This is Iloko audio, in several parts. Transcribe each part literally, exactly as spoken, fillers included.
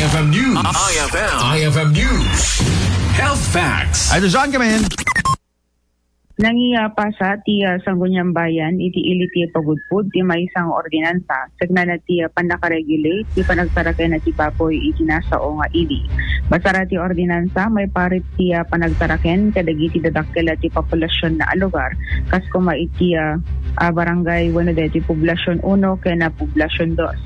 F M News. I F M. I F M News. Health Facts. Ay, John, kami. Nangiyapasa ti, ah, Sangguniang Bayan iti ili ti pagudpod ti maysa nga ordinansa, sagnana ti, ah, pannakaregulate ti panagtaraken ti baboy iti nasao nga ili. Basara ti ordinansa, maiparit ti, ah, panagtaraken kadagiti dadakkel ti populasion a lugar, kas koma iti, ah, ah, barangay wenno daytoy poblasion uno ken, ah, poblasion dos.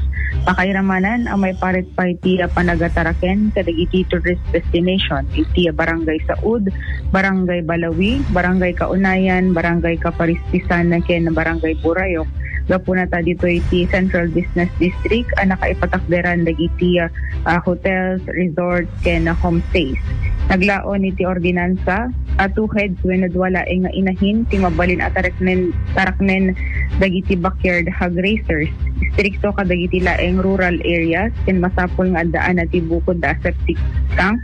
Pakairamanan a maiparit pay ti, ah, panagtaraken kadagiti tourist destination iti, ah, Barangay Saud, Barangay Balawi, Barangay Kaunayan, Barangay Kaparispisan, ken Barangay Burayok. Gapuna ta ditoy ti Central Business District a nakaipatakderan dagiti, ah, ah, hotels, resort, ken, ah, homestays. Naglaon iti ordinansa a two heads wenno dua laeng nga inahin ti mabalin a taraknen, taraknen dagiti backyard hog raisers. Istrikto kadagiti laeng rural areas ken masapul nga addaan ti bukod a septic tank,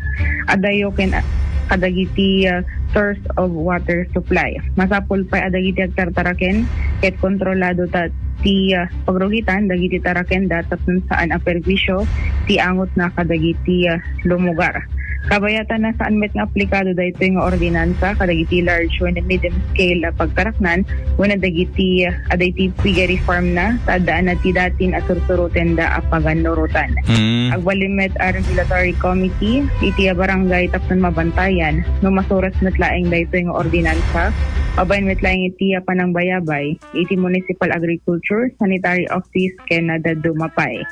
adayo ken, ah, kadagiti, ah, source of water supply. Masapul pay a dagiti agtartaraken ket kontrolado ta ti, ah, pagrugitan dagiti tarakenda tapno saan a perwisyo ti angotna kadagiti, ah, lumugar. Kabayatan a saan met nga aplikado daytoy nga ordinansa kadagiti large wenno medium scale a pagtaraknan wenno dagiti, ah, adda iti piggery farm na, ta addaanna ti datin a sursurotenda a pagannurotan. Mm. Agbalin met a regulatory committee iti barangay tapno mabantayan no masurat met laeng daytoy nga ordinansa, babaen met laeng iti panangbayabay iti municipal agriculture, sanitary office, ken dadduma pay.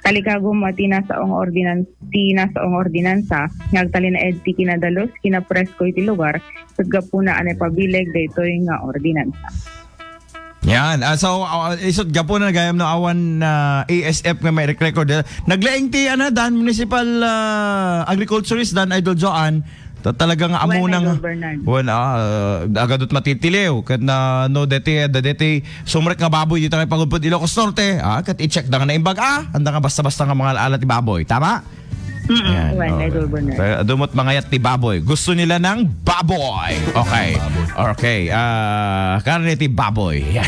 Talikago met ti nasao nga ordinan-, ti nasao nga ordinansa nga agtalinaed ti kinadalus, kinapresko iti lugar, ket gapuna a naipabileg daytoy nga ordinansa. Yan. Ah, so, ah, isut' gapuna gayam no awan, ah, A S F nga mairecord. Naglaing ti, ano, Dan Municipal, ah, Agriculturist, Dan Idol Joan. Ta-, talaga nga Wen, amuna nga Idol Bernard. Wen, ah, ah, agadot matitiliw. Ket na, no, deti, da-, deti, sumrek nga baboy, dita nga ipagudpod Ilocos Norte. Ah, ket i-check da nga naimbag, ah, anda nga basta-basta nga mga ala ti baboy. Tama? Mm-mm. Ayan, wen, okay. Idol Bernard. Kaya dumot mangayat ti baboy. Gusto nila ng baboy. Okay. Okay. Ah, karne ti baboy. Yan.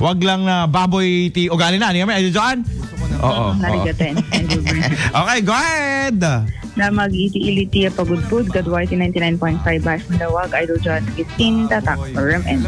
Wag lang na baboy ti ugali na. Ano kami, Idol Joan? Oo, oo. Narigaten, Idol Bernard. Okay, go ahead. Damag iti ili ti pagudpod, kadua iti ninety-nine point five Bash Mandawag, Idol Joan Augustin, Tatak, R M N.